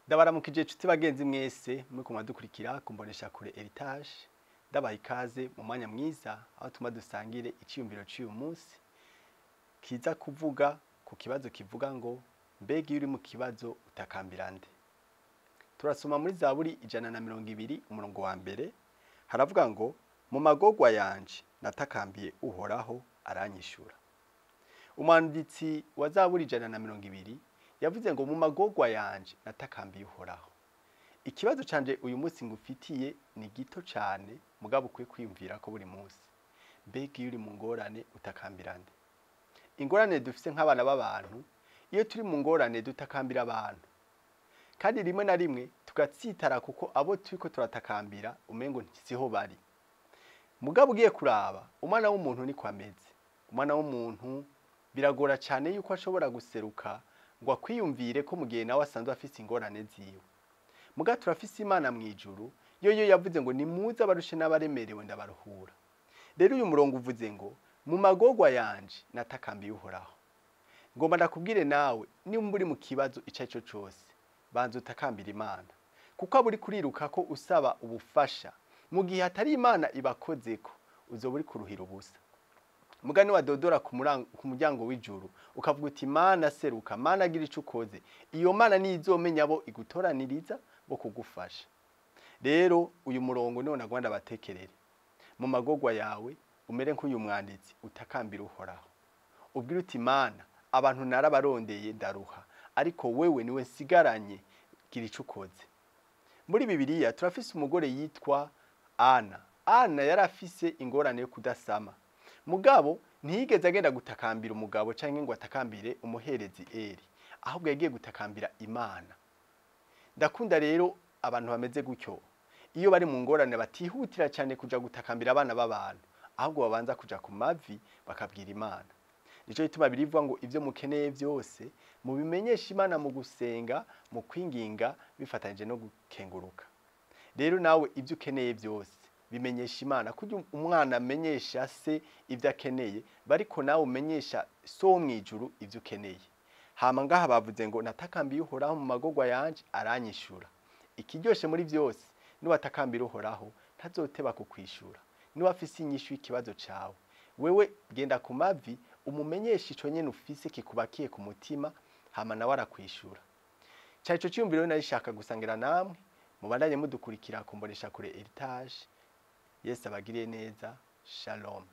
Ndabaramukije inshuti bagenzi mwese muriko muradukurikira ku mboneshakure Heritage. Ndabaha ikaze mu mwanya mwiza aho tuma dusangire iciyumviro c'uyu munsi kiza kuvuga ku kibazo kivuga ngo: mbega iyo uri mu kibazo utakambira nde? Turasoma muri Zaburi 120 umurongo wa mbere, haravuga ngo: mu magorwa yanje natakambiye Uhoraho aranyishura. Umwanditsi wa Zaburi 120 yavuze ngo: mu magorwa yanje natakambiye Uhoraho. Ikibazo canje uyu munsi ngufitiye ni gito cane, mugabo ukwiye kwiyumvira ko buri munsi. Mbega iyo uri mu ngorane utakambira nde? Ingorane dufise nk'abana b'abantu, iyo turi mu ngorane dutakambira abantu, kandi rimwe na rimwe tugatsitara kuko abo turiko turatakambira umengo siho bari. Mugabo ugiye kuraba umwana w'umuntu niko ameze. Umwana w'umuntu biragora cane yuko ashobora guseruka ngo akwiyumvire ko mu gihe nawe asanzwe afise ingorane ziwe. Muga turafise Imana mw'ijuru, yoyo yavuze ngo: nimuze abarushe n'abaremerewe ndabaruhura. Rero uyu murongo uvuze ngo: mu magorwa yanje natakambiye Uhoraho. Ngomba ndakubwire nawe, nimba uri mu kibazo ico arico cose, banza utakambira Imana, kuko abo uri kuriruka ko usaba ubufasha mu gihe atari Imana ibakozeko, uzoba uri kuruhira ubusa. Mugani wadodora ku muryango w'ijuru ukavuga uti: Mana seruka, Mana agira ico ukoze, iyo Mana niyo izomenya abo igutoraniriza bo kugufasha. Rero uyu murongo niwo nagomba ndabatekerere. Mu magorwa yawe umere nk'uyu mwanditsi, utakambira Uhoraho, ubwire uti: Mana, abantu narabarondeye ndaruha, ariko wewe niwe nsigaranye, gira ico ukoze. Muri Bibiliya turafise umugore yitwa Ana. Ana yari afise ingorane yo kudasama, mugabo ntiyigeze agenda gutakambira umugabo canke ngo atakambire umuherezi Eli, ahubwo yagiye gutakambira Imana. Ndakunda rero abantu bameze gutyo, iyo bari mu ngorane batihutira cyane kuja gutakambira abana b'abantu, ahubwo babanza kuja ku mavi bakabwira Imana. Nico gituma birivuga ngo ivyo mukeneye vyose mubimenyeshe Imana mu gusenga, mu kwinginga, bifatanyije no gukenguruka. Rero nawe ivyo ukeneye vyose bimenyesha Imana, kuko umwana amenyesha se ivyo akeneye, bariko nawe umenyesha so wo mw'ijuru ivyo ukeneye. Hama ngaha bavuze ngo: natakambiye Uhoraho mu magorwa yanje aranyishura. Ikiryoshe muri vyose, niwatakambira Uhoraho ntazoteba kukwishura. Niba afise inyishu y'ikibazo cawe, wewe genda ku mavi umumenyeshe ico nyene ufise kikubakiye ku mutima, hama nawe arakwishura. Cari ico ciyumviro narishaka gusangira namwe. Mubandanye mudukurikira ku mboneshakure Heritage. Yesu abagiriye neza. Shalom.